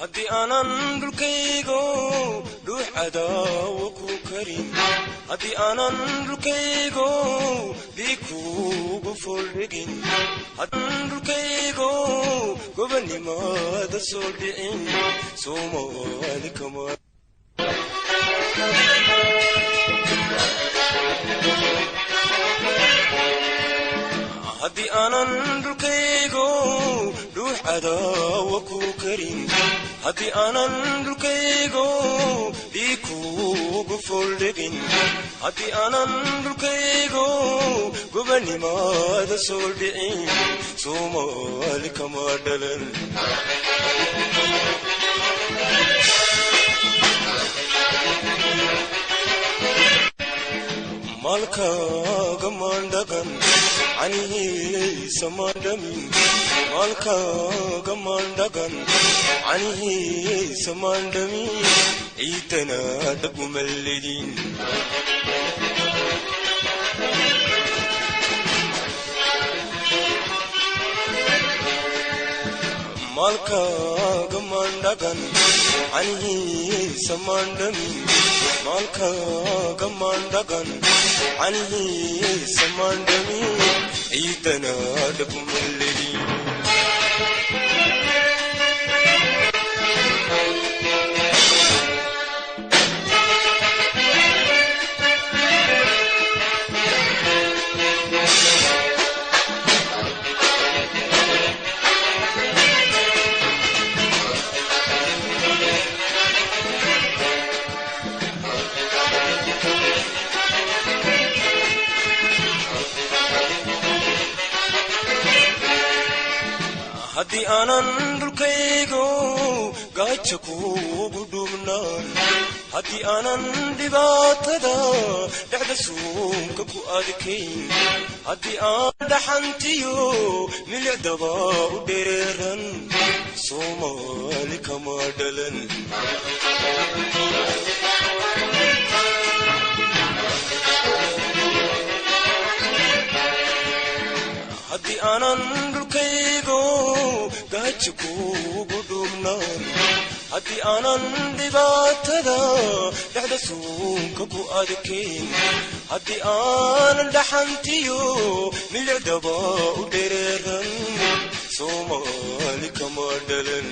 Haddii aanan dhulkaygo dhuux cadaawo ku karin, haddii aanan dhulkaygo dhiig kuugu fooldhigin, haddaan dhulkaygo gobonnimada soo dhicin, Soomaali kama. Haddii aanan dhulkaygo dhuux cadaawo ku karin, haddii aanan dhulkaygo dhiig kuugu fooldhigin, haddii aanan dhulkaygo gobonnimada soo dhicin, Soomaali kama dhalan. Maalkaaga maandhaqan canihiisa maandhamin, maalkaaga maandhaqan canihiisa maandhamin, ciidana dhagumalledin. Maalkaaga maandhaqan canihiisa maandhamin, maalkaaga maandhaqan canihiisa maandhamin, ciidana dhagumalledin. Haddii aanan dhulkaygo gaaja kuugu dhubnaan, haddii aanan dhibaatada dhexda suunka ku adkayn, haddii aan dhaxantiyo milicdaba u dhereeran, Soomaali kama dhalan. Haddii aanan dhulkaygo gaaja kuugu dhubnaan, haddii aanan dhibaatada dhexda suunka ku adkayn, haddii aanan dhaxantiyo milicdaba u dhereeran, Soomaali kama dhalan.